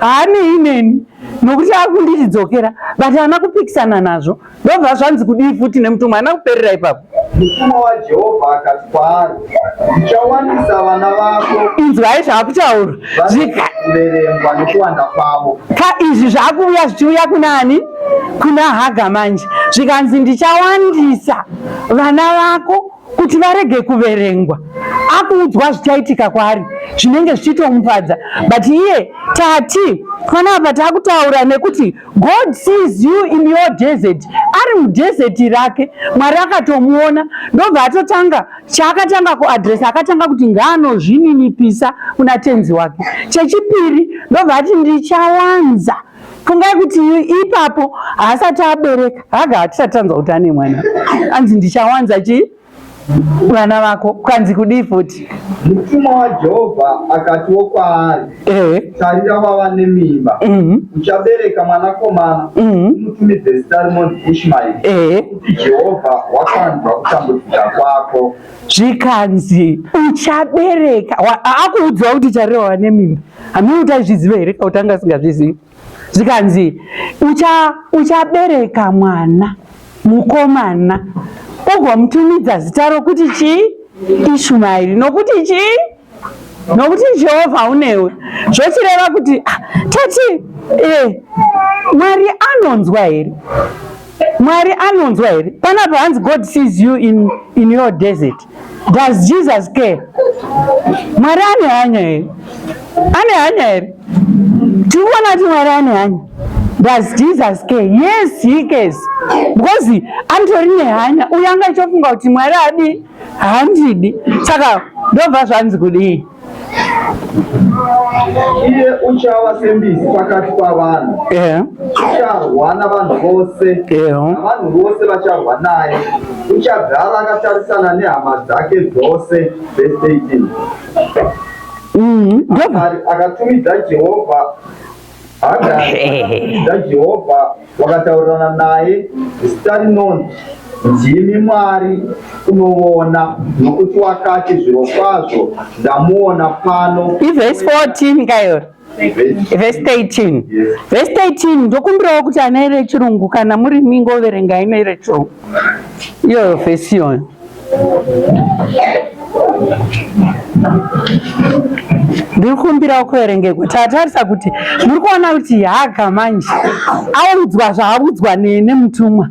Haanei neni nokuti akunditi dzokera, but haana kupikisana nazvo. Ndobva zvanzi kudii futi nemutumwa, haana kuperera ipapo. Mutumwa waJehovha akati kwaari, Ndichawandisa vana vako. Inzwai zvakutaura. Zvikaverengwa nekuwanda kwavo. Ka izvi zvakuuya zvichiuya kuna ani? Kuna Haga manje. Zvikanzi ndichawandisa vana vako kuti varege kuverengwa. Akuudzwa zvichaitika kwaari zvinenge zvichitomufadza, but iye tati panapa takutaura nekuti God sees you in your desert. Ari mudesert rake, Mwari akatomuona, ndobva atotanga chaakatanga kuadresa, akatanga kuti ngaanozvininipisa kuna tenzi wake. Chechipiri ndobva ati ndichawanza. Fungai kuti ipapo haasati abereka, Haga hatisati tanzwa kuti ane mwana. Anzi ndichawanza chii? Vana vako. Kwanzi kudii futi? Mutumwa waJehovha akatiwo kwaari, Tarira wava nemimba, uchabereka mwanakomana, umutumidze zita rinonzi Ishmaeri, nokuti Jehovha wakanzwa kutambudzika kwako. Zvikanzi uchabereka, akuudzwa kuti tarira wava nemimba. Hameno kuti aizviziva here kana kuti anga asingazvizivi. Zvikanzi uchabereka mwana mukomana, ugomutumidza zita rokuti chii? Ishumaeri. Nokuti chii? Nokuti Jehovha unewe. Zvochireva kuti tati Mwari anonzwa here? Mwari anonzwa here? Panapa hanzi God sees you in your desert. Does Jesus care? Mwari ane hanya here? Ane hanya here? Tiri kuona kuti Mwari ane hanya. Does Jesus care? Yes, he cares. Because anotori nehanya. Uyu anga achifunga kuti Mwari haadi, handidi. Saka ndobva zvanzi kudii? Iye uchava sembizi pakati pavanhu, ucharwa navanhu vose, navanhu vose vacharwa naye, uchagara akatarisana nehama dzake dzose. Verse 18. Akatumidza Jehovha Hagari akatumidza Jehovha wakataurirana naye zita rinonzi Ndimi Mwari unoona, nokuti wakati, Zvirokwazvo ndamuona pano. Ivhesi 14 kayo. Vhesi 13. Vhesi 13 ndokumbirawo kuti ana rechirungu kana muri mingoverengai nerechirungu. Iyoyo vhesi iyoyo. Ndiri kumbirawo kuverengegwa. Tatarisa kuti muri kuona kuti Haga manje audzwa zvaaudzwa nemutumwa,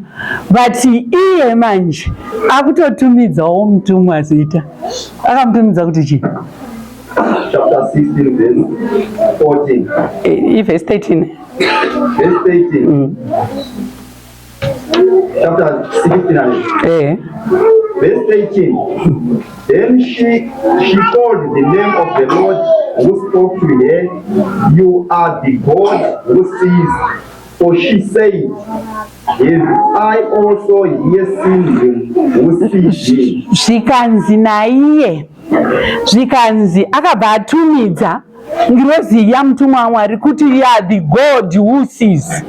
but iye manje akutotumidzawo mutumwa zita. Akamutumidza kuti chii? Chapter 16 verse 14. Verse 13. Verse 13. Chapter 69. Verse 13. Then she called the name of the Lord who spoke to her, You are the God who sees. For she said, Have I also here seen him who sees me? Zvikanzi naiye, zvikanzi akabva atumidza ngirozi yamutumwa waMwari kuti you are the God who sees.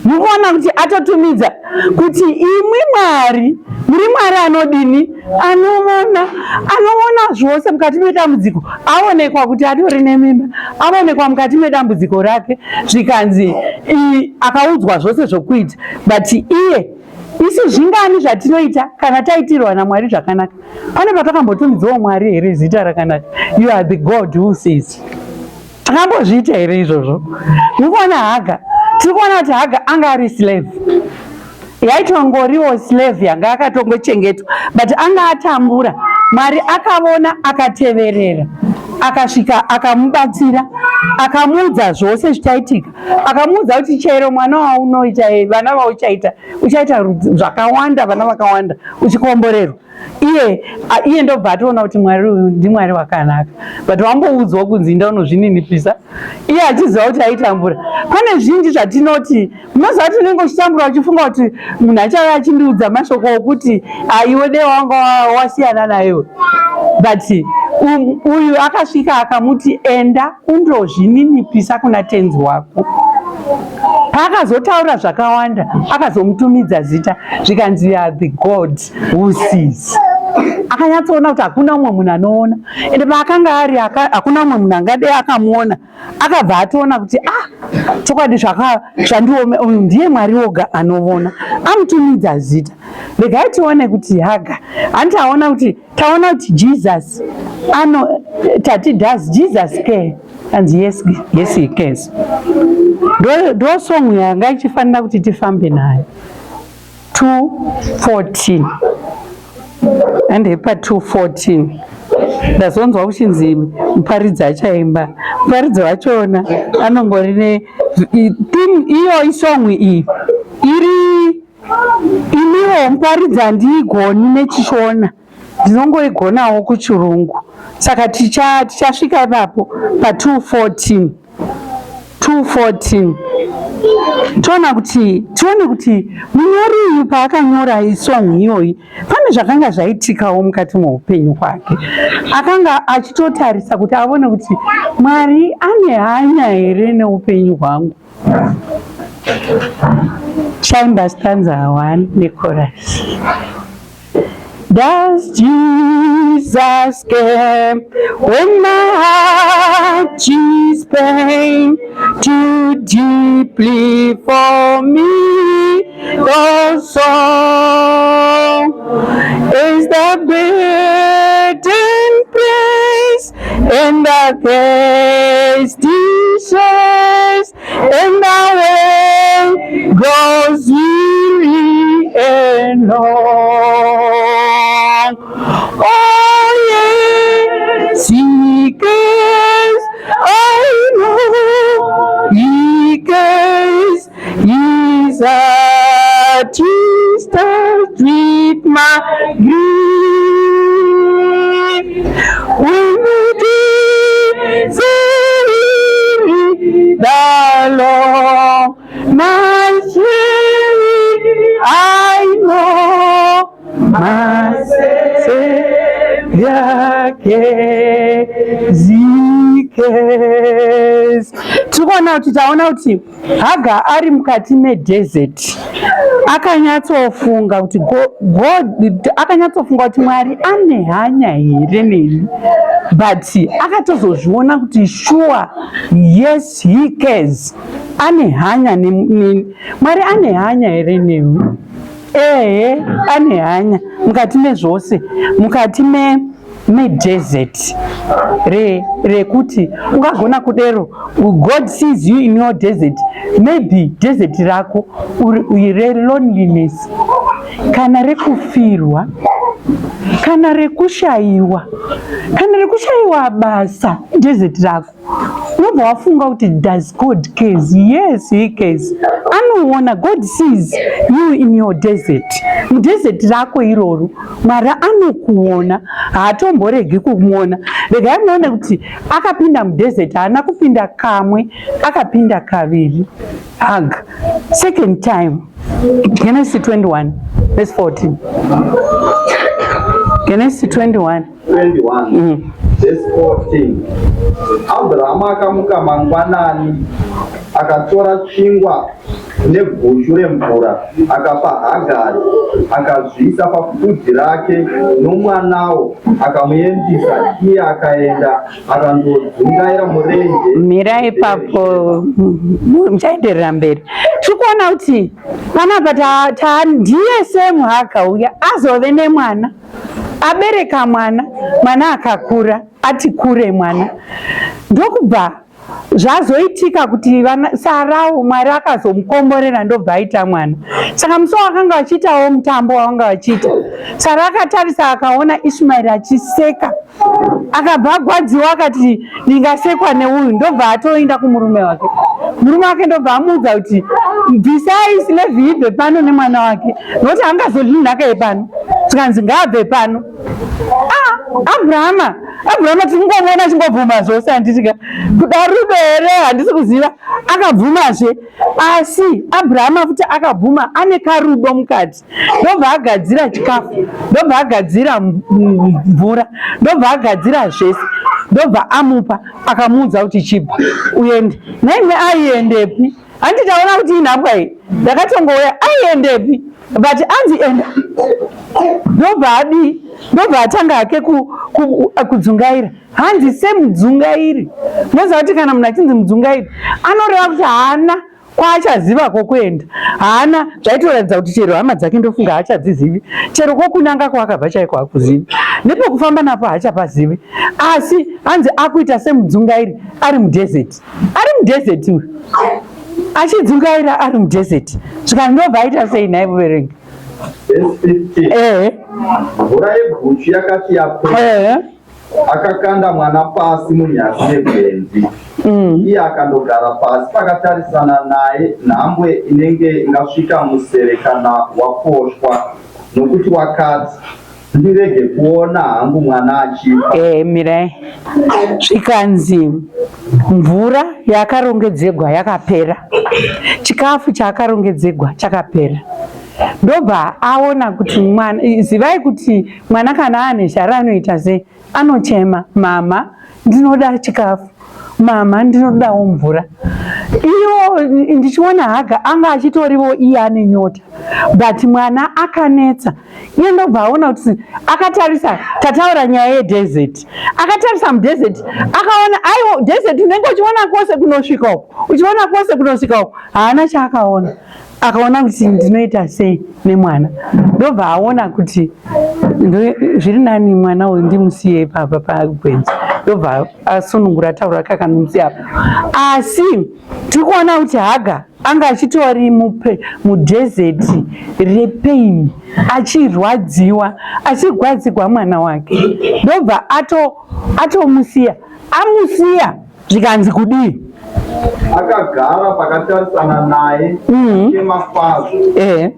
Muri kuona kuti atotumidza kuti imwi Mwari muri Mwari anodini? Anoona, anoona zvose mukati medambudziko. Aonekwa kuti atori nemimba, aonekwa mukati medambudziko rake, zvikanzi akaudzwa zvose zvokuita, but iye isu zvingani zvatinoita kana taitirwa naMwari zvakanaka? Pane patakambotumidzawo Mwari here zita rakanaka? You are the God who sees. Takambozviita here izvozvo? Muri kuona Haga, tiri kuona kuti Haga anga ari slave, yaitongoriwo slave yanga akatongochengetwa, but anga atambura. Mwari akavona, akateverera, akasvika akamubatsira, akamuudza zvose zvichaitika, akamuudza kuti chero mwana waunoita, vana vauchaita, uchaita zvakawanda, vana vakawanda, uchikomborerwa. Iye iye ndobva atoona kuti Mwari uyu ndiMwari wakanaka, but wamboudzwa kunzi inda unozvininipisa, iye achiziva kuti aitambura. Pane zvinji zvatinoti munoziva kuti unenge uchitambura uchifunga kuti munhu achauya achindiudza mashoko okuti aiwe dei wanga wasiyana nayewe, but uyu akasvika akamuti enda undozvininipisa kuna tenzi wako. Paakazotaura zvakawanda akazomutumidza zita, zvikanzi you are the God who sees. Akanyatsoona kuti hakuna umwe munhu anoona, ende paakanga ari hakuna umwe munhu angadei akamuona. Akabva atoona kuti ah, chokwadi zvandiome, uyu ndiye Mwari woga anovona. Amutumidza zita. Regai tione kuti Haga hanti aona kuti taona kuti Jesus ano tati does Jesus care? And yes, yes he cares. Ndo song yanga ichifanira kuti tifambe nayo. 214 and pa 214 ndazonzwa kuchinzi muparidzi achaimba. Muparidzi wachona anongori ne theme iyo, isong iyi iri iniwo muparidzi handiigoni nechiShona, ndinongoigonawo kuchirungu. Saka tichasvika ipapo pa 214 214, toona kuti tione kuti munyori uyu paakanyora isong iyoyi pane zvakanga zvaitikawo mukati meupenyu hwake. Akanga achitotarisa kuti aone kuti Mwari ane hanya here neupenyu hwangu. Chaimba stanza 1 nechorus. Does Jesus care when my heart is pain too deeply for me? The song is the burden press and the thirsty chase, and the way grows weary and long. Oh yes, he cares, I know he cares. His heart is touched with my grief. When the days are weary, the long nights weary, I know my Savior cares, he cares. Tikuona kuti taona kuti Haga ari mukati medesert akanyatsofunga kuti God, akanyatsofunga kuti Mwari ane hanya here neni, but akatozozviona kuti sure, yes, he cares, ane hanya neni. Mwari ane hanya here newe? Ehe, ane hanya mukati mezvose, mukati medesert rekuti ungagona kudero. God sees you in your desert. Maybe desert rako reloneliness, kana rekufirwa, kana rekushayiwa, kana rekushayiwa basa, desert rako. Unobva wafunga kuti does God cares? Yes, he cares. Anoona. God sees you in your desert. Mudesert rako iroro Mwari anokuona, haatomboregi kumuona. Regai muone kuti akapinda mudesert, haana kupinda kamwe, akapinda kaviri. Haga second time, Genesis 21 verse 14. Genesis 21. 21 verse 14. Abrahamu akamuka mangwanani, akatora chingwa neguchu remvura, akapa Hagari, akazviisa papfudzi rake, nomwanawo akamuendisa. Iye akaenda akandodzungaira murenje. Mira ipapo, muchaenderera mberi. Tiri kuona kuti panapa ndiye same Haga uya azove nemwana, abereka mwana, mwana akakura, ati kure mwana, ndokubva zvazoitika kuti Sarawo Mwari akazomukomborera, ndobva aita mwana. Saka musi wakanga vachiitawo mutambo wavanga vachiita, Sara akatarisa akaona Ishmaeri achiseka, akabva agwadziwa, akati, "Ndingasekwa neuyu?" Ndobva atoenda kumurume wake. Murume wake ndobva amuudza kuti, "Bvisai slave ibve pano nemwana wake, nokuti haangazodyi nhaka yepano." Tikanzi ngaabve pano. Ah, Abrahama, Abrahama tikungomuona achingobvuma zvose, handitika kuda rudo here? Handisi kuziva. Akabvumazve, asi Abrahama futi akabvuma ane karudo mukati. Ndobva agadzira chikafu, ndobva agadzira mvura, ndobva agadzira zvese, ndobva amupa, akamuudza kuti, "Chibva uende." Naimwe aiendepi? Handi taona kuti inhapwa iyi ndakatongouya, aiendepi? But anzi enda, ndobva adii? Ndobva atanga hake kudzungaira. Hanzi semudzungairi. Moziva kuti kana munhu achinzi mudzungairi, anoreva kuti haana kwaachaziva kwokuenda, haana. Zvaitoratidza kuti chero hama dzake ndofunga haachadzizivi, chero kwokunanga kwaakabva chaiko hakuzivi, nepokufamba napo haachapazivi. Asi hanzi akuita semudzungairi ari mudesert, ari mudesert uyu, achidzungaira ari mudesert. Zvikanzi ndobva aita sei nhai muverengi? Verse 15. Mvura yeguchu yakati yapera, akakanda mwana pasi munyasi megwenzi. Iye akandogara pasi pakatarisana naye nhambwe inenge ingasvika musere kana waposhwa, nokuti wakati, "Ndirege kuona hangu mwana achifa." Mirai. Zvikanzi mvura yakarongedzegwa yakapera, chikafu chaakarongedzegwa chakapera. Ndobva aona kuti mwana, zivai kuti mwana kana ane zhara anoita sei? Anochema, "Mama, ndinoda chikafu, mama, ndinodawo mvura." Iwo ndichiona Haga anga achitoriwo iye ane nyota, but mwana akanetsa. Iye ndobva aona kuti akatarisa, tataura nyaya yedesert, akatarisa mudesert akaona, aiwa, desert unenge uchiona kwose kunosvika uko, uchiona kwose kunosvika uko, haana chaakaona. Akaona kuti ndinoita sei nemwana? Ndobva aona kuti zviri nani mwana uyu ndimusiye ipapa pagwenzi. Ndobva asunungura, ataura kakanomusiya apa. Asi tiri kuona kuti Haga anga achitori mudesert repain, achirwadziwa, achigwadzigwa mwana wake. Ndobva atomusiya, amusiya. Zvikanzi kudii? Akagara pakatarisana naye, chema kwazvo.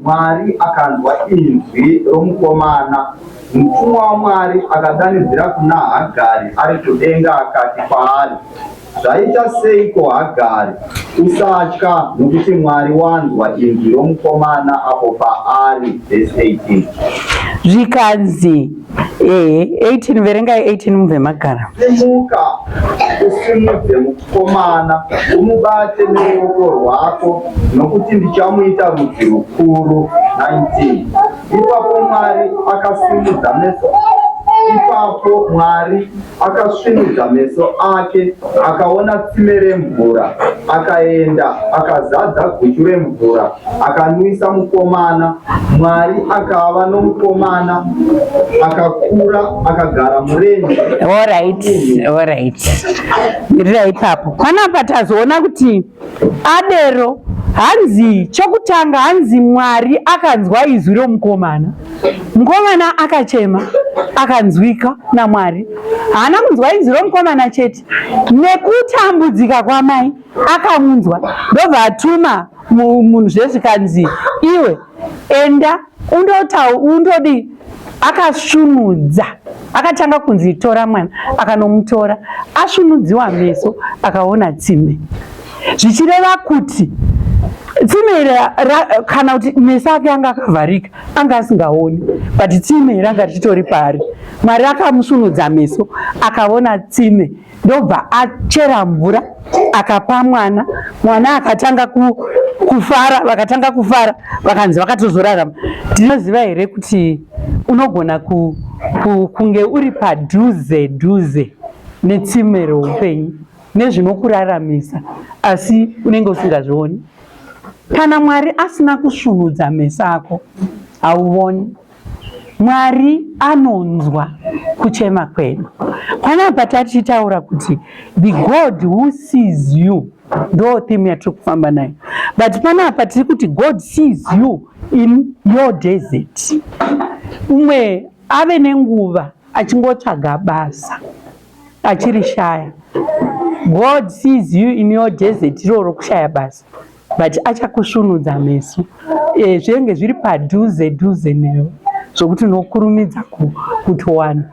Mwari akanzwa inzwi romukomana. Mutumwa waMwari akadanidzira kuna Hagari ari kudenga akati kwaari, "Zvaita seiko, Hagari? Usatya, nokuti Mwari wanzwa inzwi romukomana apo paari." Vhesi 18. Zvikanzi 18, verengai 18 mubve magara. Simuka, usimudze mukomana, umubate neruoko rwako, nokuti ndichamuita rudzi rukuru. 19 Ipapo Mwari akasvinudza meso ake, akaona tsime remvura. Akaenda, akazadza guchu remvura, akanwisa mukomana. Mwari akava nomukomana, akakura, akagara murenje. Alright, mirira ipapo. Panapa tazoona kuti adero, hanzi chokutanga, hanzi Mwari akanzwa izwi romukomana. Mukomana akachema akanzwika naMwari. Haana kunzwa inzwi romukomana chete, nekutambudzika kwamai akamunzwa. Ndobva atuma munhu zvezvikanzi, "Iwe enda undodi." Akasvunudza, akatanga kunzi, "Tora mwana." Akanomutora, asvunudziwa meso akaona tsime, zvichireva kuti tsime iri kana kuti meso ake anga akavharika, anga asingaoni, but tsime ranga richitori paari. Mwari akamusvunudza meso, akaona tsime, ndobva achera mvura, akapa mwana. Mwana akatanga kufara, vakatanga kufara, vakanzi vakatozorarama. Tinoziva here kuti unogona kunge uri padhuze dhuze netsime roupenyu nezvinokuraramisa, asi unenge usingazvioni? Kana Mwari asina kusvunudza meso ako, hauvoni. Mwari anonzwa kuchema kwedu. Panapa tatichitaura kuti the God who sees you, ndo theme yatiri kufamba nayo, but panapa tiri kuti God sees you in your desert. Umwe ave nenguva achingotsvaga basa achirishaya. God sees you in your desert iroro kushaya basa, but achakusvunudza meso. Zvinenge zviri padhuze dhuze newe zvokuti unokurumidza kutowana.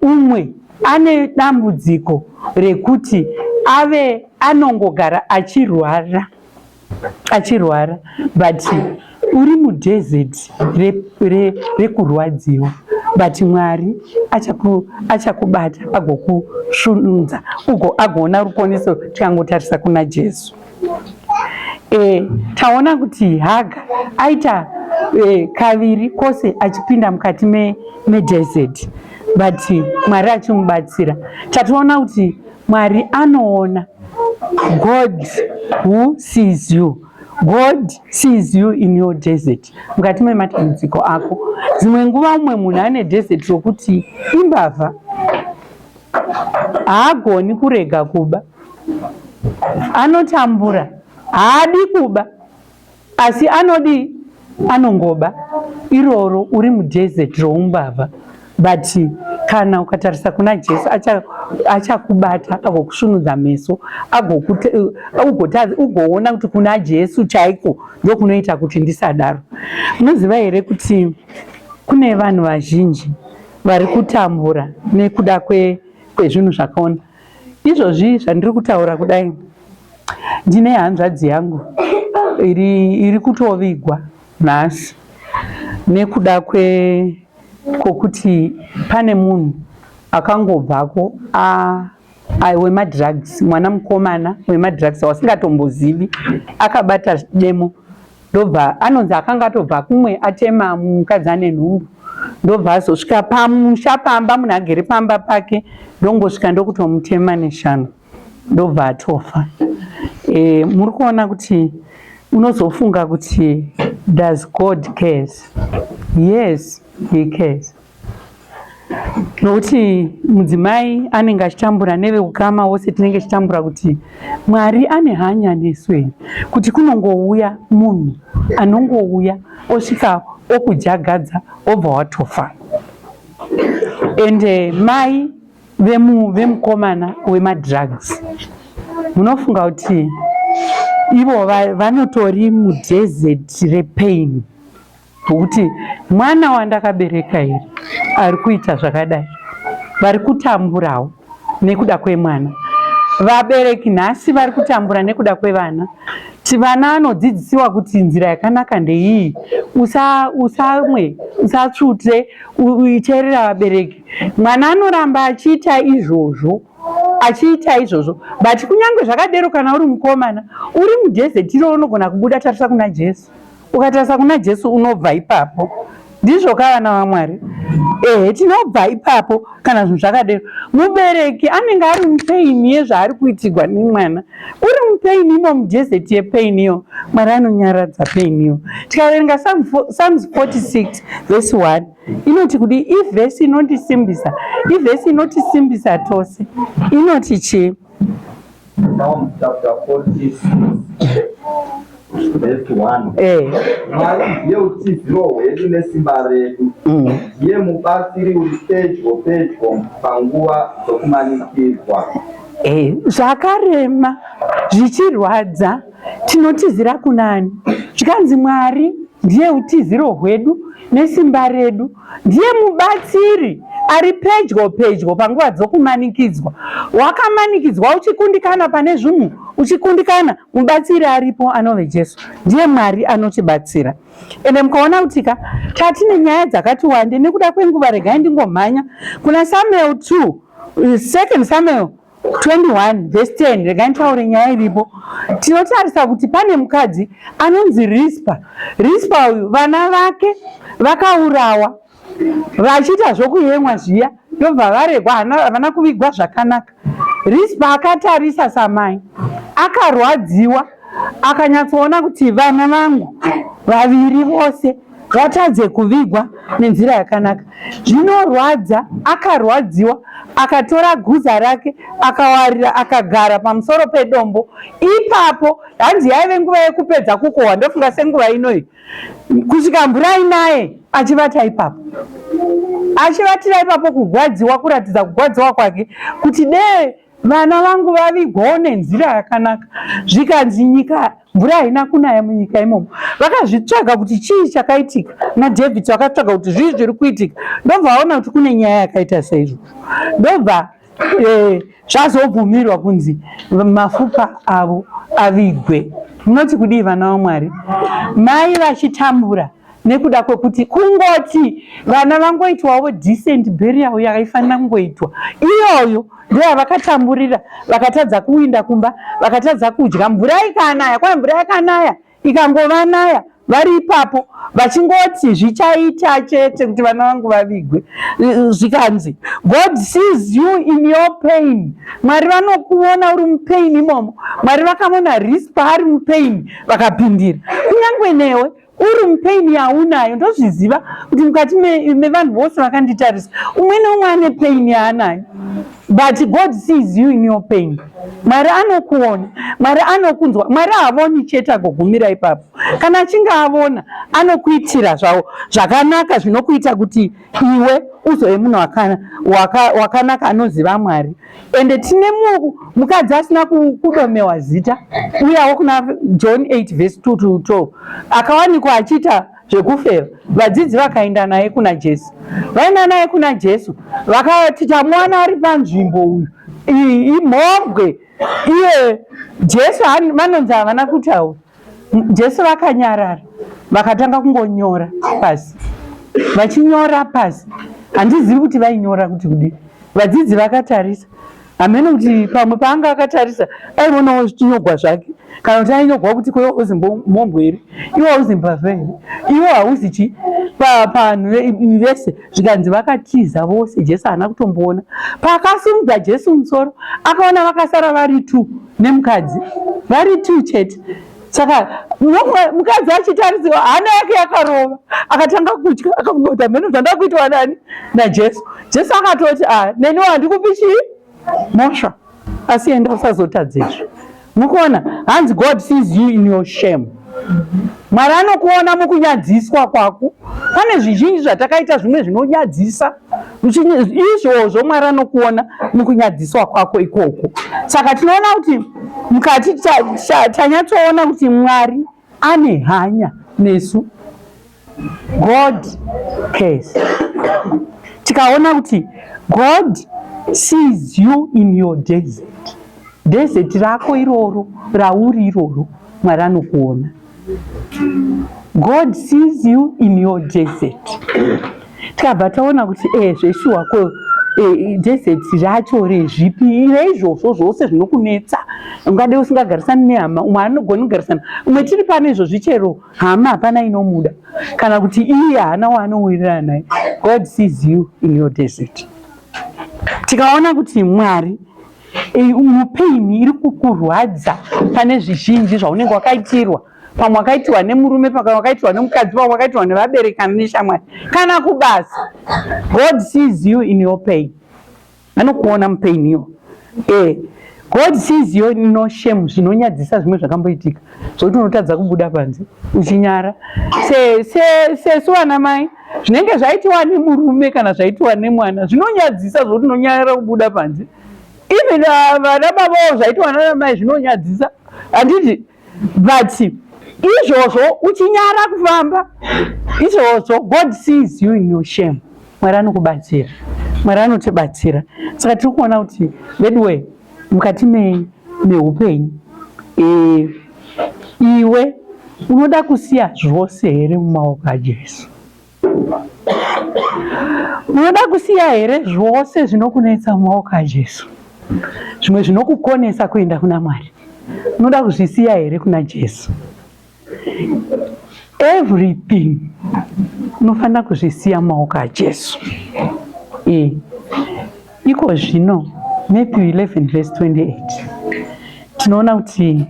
Umwe ane dambudziko rekuti ave anongogara achirwara achirwara, but uri mudesert rekurwadziwa, but Mwari achakubata agokusvunudza ugo agoona ruponeso tikangotarisa kuna Jesu. Taona kuti Haga aita eh, kaviri kwose achipinda mukati medesert me but Mwari achimubatsira. Tatoona kuti Mwari anoona. God who sees you. God sees you in your desert. Mukati mematambudziko ako. Dzimwe nguva umwe munhu ane desert rokuti imbavha. Haagoni kurega kuba. Anotambura. Haadi kuba. Asi anodii? Anongoba. Iroro uri mudesert roumbavha but kana ukatarisa kuna Jesu achakubata acha agokusvinudza meso ugoona kuti kuna Jesu chaiko ndokunoita kuti ndisadaro. Unoziva here kuti kune vanhu vazhinji vari kutambura nekuda kwezvinhu zvakaona. Izvozvi zvandiri kutaura kudai ndine hanzvadzi yangu iri, iri kutovigwa nhasi nekuda kwe kwokuti pane munhu akangobvako wemadrugs mwana mukomana wemadrugs wasingatombozivi akabata demo ndobva anonzi akanga atobva kumwe atema mukadzi ane nhumbu ndobva azosvika pamusha pamba munhu agere pamba pake ndongosvika ndokutomutema neshanu ndobva atofa e, muri kuona kuti unozofunga kuti does God cares? Yes, he cares. Nokuti mudzimai anenge achitambura neveukama wose tinenge tichitambura kuti Mwari ane hanya nesu here, kuti kunongouya munhu anongouya osvika okujagadza obva watofa. Ende mai vemukomana vemadrugs munofunga kuti ivo vanotori mudesert repain Nokuti mwana wandakabereka here ari kuita zvakadai, vari kutamburawo nekuda kwemwana. Vabereki nhasi vari kutambura nekuda kwevana. Vana vanodzidzisiwa kuti nzira yakanaka ndeiyi, usamwe, usatsvute, teerera vabereki. Mwana anoramba achiita izvozvo achiita izvozvo but kunyange zvakadero kana uri mukomana uri mudhezeti iro unogona kubuda tarisa kuna Jesu. Ukatarisa kuna Jesu unobva ipapo. Ndizvo ka vana vaMwari? Ehe, tinobva ipapo kana zvinhu zvakadero. Mubereki anenge ari mupain yezvaari kuitigwa nemwana. Uri mupain imo mudesert yepain iyo. Mwari anonyaradza pain iyo. Tikaverenga Psalms 46 verse 1 inoti kudii? Ivhesi inondisimbisa. Ivhesi inotisimbisa tose. Inoti chii? Psalm chapter 46 verse 1. Eh. Mwari ndiye utiziro hwedu nesimba redu. Mm. Ndiye mubatsiri uri pedyo pedyo panguva dzokumanikidzwa. Eh, zvakarema zvichirwadza tinotizira kunani? Zvikanzi Mwari ndiye utiziro hwedu nesimba redu. Ndiye mubatsiri ari pedyo pedyo panguva dzokumanikidzwa. Wakamanikidzwa uchikundikana pane zvinhu, uchikundikana, mubatsiri aripo anove Jesu. Ndiye Mwari anotibatsira. Ende mukaona kuti ka tatine nyaya dzakati wande nekuda kwenguva, regai ndingomhanya kuna Samuel 2, 2 Samuel 21 verse 10 regai nditaure nyaya iripo tinotarisa kuti pane mukadzi anonzi Rispa. Rispa uyu vana vake vakaurawa vachiita zvokuyemwa zviya ndobva varegwa havana kuvigwa zvakanaka. Rispa akatarisa samai akarwadziwa akanyatsoona kuti vana vangu vaviri vose vatadze kuvigwa nenzira yakanaka. Zvinorwadza, akarwadziwa akatora guza rake akawarira akagara pamusoro pedombo ipapo. Hanzi yaive nguva yekupedza kukohwa, ndofunga senguva inoyi, kusvika mvura inaye achivata ipapo, achivatira ipapo, kugwadziwa, kuratidza kugwadziwa kwake kuti dee Vana vangu vavigwawo nenzira yakanaka. Zvikanzi nyika mvura haina kunaya munyika imomo. Vakazvitsvaga kuti chii chakaitika naDavid, vakatsvaga kuti zvii zviri kuitika, ndobva vaona kuti kune nyaya yakaita saizvozvo, ndobva eh, zvazobvumirwa kunzi mafupa avo avigwe. Munoti kudii vana vaMwari? Mai vachitambura nekuda kwekuti kungoti vana vangoitwawo decent burial yakaifanira kungoitwa iyoyo ndoyavakatamburira vakatadza kuwinda kumba vakatadza kudya mvura ikanaya kwai mvura yakanaya ikangovanaya vari ipapo. vachingoti zvichaita chete kuti vana vangu vavigwe. Zvikanzi God sees you in your pain. Mwari vanokuona uri mupain imomo. Mwari vakaona Rispa ari mupain vakapindira. Kunyange newe uri mupain yaunayo, ndozviziva kuti mukati mevanhu vose vakanditarisa umwe neumwe ane pain yaanayo, but God sees you in your pain. Mwari anokuona, Mwari anokunzwa. Mwari haavoni chete agogumira ipapo. Kana achinge avona, anokuitira zvavo zvakanaka zvinokuita kuti iwe uzove munhu wakanaka anoziva Mwari. Ende tine mukadzi asina kudomewa zita uyawo kuna John 8 verse 2 to 12, akawanikwa achiita zvekufeva. Vadzidzi vakaenda naye kuna Jesu. Vaenda naye kuna Jesu, vakati, "Tamuwana ari panzvimbo uyu, imhombwe iye." Jesu vanonzi havana kutaura. Jesu vakanyarara, vakatanga kungonyora pasi, vachinyora pasi. Handizivi kuti vainyora kuti kudii. Vadzidzi vakatarisa, hamene kuti pamwe paanga akatarisa aionawo zvichinyogwa zvake, kana kuti ainyogwa kuti kwewe uzi mhombwe here, iwe hauzi mbavha here, iwe hauzi chi pavanhu vese. Zvikanzi vakatiza vose, Jesu haana kutomboona. Paakasimudza Jesu musoro, akaona vakasara vari two nemukadzi, vari two chete. Saka mukadzi achitarisiwa, hana yake yakarova, akatanga kutya, akafunga kuti hamene zvanda kuitwa nani naJesu. Jesu akatoti, "A, neniwo handikupi chii mhosva, asi enda usazotadzezve." Mukuona, hanzi God sees you in your shame. Mwari anokuona mukunyadziswa kwako. Pane zvizhinji zvatakaita zvimwe zvinonyadzisa izvozvo, Mwari anokuona mukunyadziswa kwako ikoko. Saka tinoona kuti mukati tanyatsoona kuti Mwari ane hanya nesu. God cares. Tikaona kuti God sees you in your desert, desert rako iroro rauri iroro, Mwari anokuona. God sees you in your desert. Tikabva taona kuti zveshuwa ko desert racho rezvipi reizvozvo zvose zvinokunetsa? Ungade usingagarisani nehama, umwe anogoni kugarisana, umwe tiri pano izvozvi chero hama hapana inomuda, kana kuti iye haana waanowirirana naye. God sees you in your desert. Tikaona kuti Mwari mupain iri kukurwadza, pane zvizhinji zvaunenge wakaitirwa, pamwe wakaitirwa nemurume, pamwe wakaitirwa nemukadzi, pamwe wakaitirwa nevabereki kana neshamwari kana kubasa, God sees you in your pain. Anokuona mupain iyo. God sees you no shame, zvinonyadzisa zvimwe zvakamboitika zvokuti unotadza kubuda panze uchinyara. Sesu vana mai, zvinenge zvaitiwa nemurume kana zvaitiwa nemwana zvinonyadzisa zvokuti unonyara kubuda panze. Even vana babawo, zvaitiwa nana mai zvinonyadzisa, handiti? But izvozvo uchinyara kufamba izvozvo, God sees you in your shame. Mwari anokubatsira, Mwari anotibatsira. Saka tiri kuona kuti veduwe, mukati meupenyu iwe unoda kusiya zvose here mumaoko aJesu? Unoda kusiya here zvose zvinokunetsa mumaoko aJesu? Zvimwe zvinokukonesa kuenda kuna Mwari, unoda kuzvisiya here kuna Jesu? Everything unofanira kuzvisiya mumaoko aJesu. Iko zvino Matthew 11 verse 28, tinoona kuti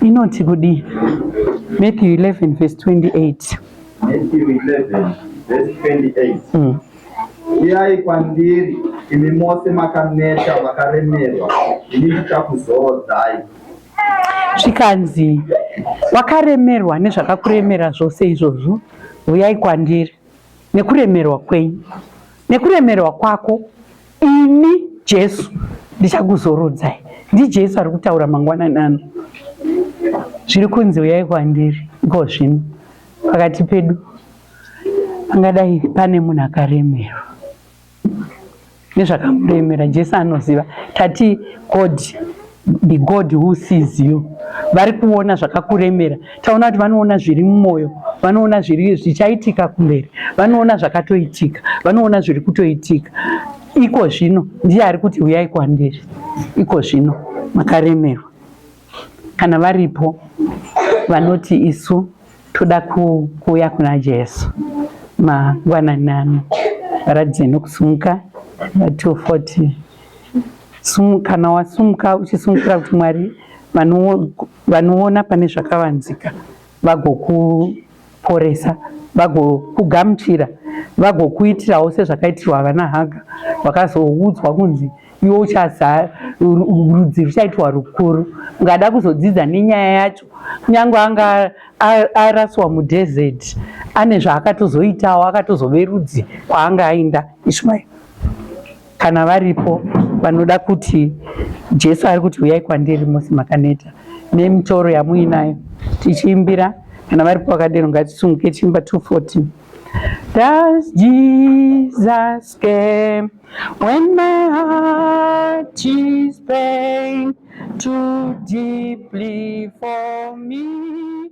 inoti kudii Matthew 11 verse 28? Matthew 11 verse 28. Uyai kwandiri imi mose makaneta makaremerwa, ini ndichakuzorodzai. Zvikanzi wakaremerwa nezvakakuremera zvose izvozvo, uyai kwandiri nekuremerwa kwenyu, nekuremerwa kwako, ini Jesu ndichakuzorodzai. NdiJesu ari kutaura mangwanani ano. Zviri kunzi uyai kwandiri iko zvino. Pakati pedu pangadai pane munhu akaremerwa nezvakamuremera. Jesu anoziva. Tati God, the God who sees you, vari kuona zvakakuremera. Taona kuti vanoona zviri mumwoyo, vanoona zviri zvichaitika kumberi, vanoona zvakatoitika, vanoona zviri kutoitika iko zvino. Ndiye ari kuti uyai kwandiri iko zvino makaremerwa. Kana varipo vanoti isu Toda kuuya kuna Jesu mangwanani ano. Varatidze nokusumuka 240. Kana wasumuka uchisumukira kuti Mwari vanoona pane zvakavanzika vagokuporesa, vagokugamuchira, vagokuitirawo sezvakaitirwa vana Haga vakazoudzwa kunzi iwe uchaza rudzi ruchaitwa rukuru. Ungada kuzodzidza nenyaya yacho kunyange anga araswa mudesert ane zvaakatozoitawo akatozove rudzi kwaanga aenda Ishmael. Kana varipo vanoda kuti Jesu ari kuti huyai kwandiri mose makaneta nemitoro yamuinayo tichiimbira kana varipo vakadero ngatisumuke tichiimba 214. Does Jesus care when my heart is pain too deeply for me?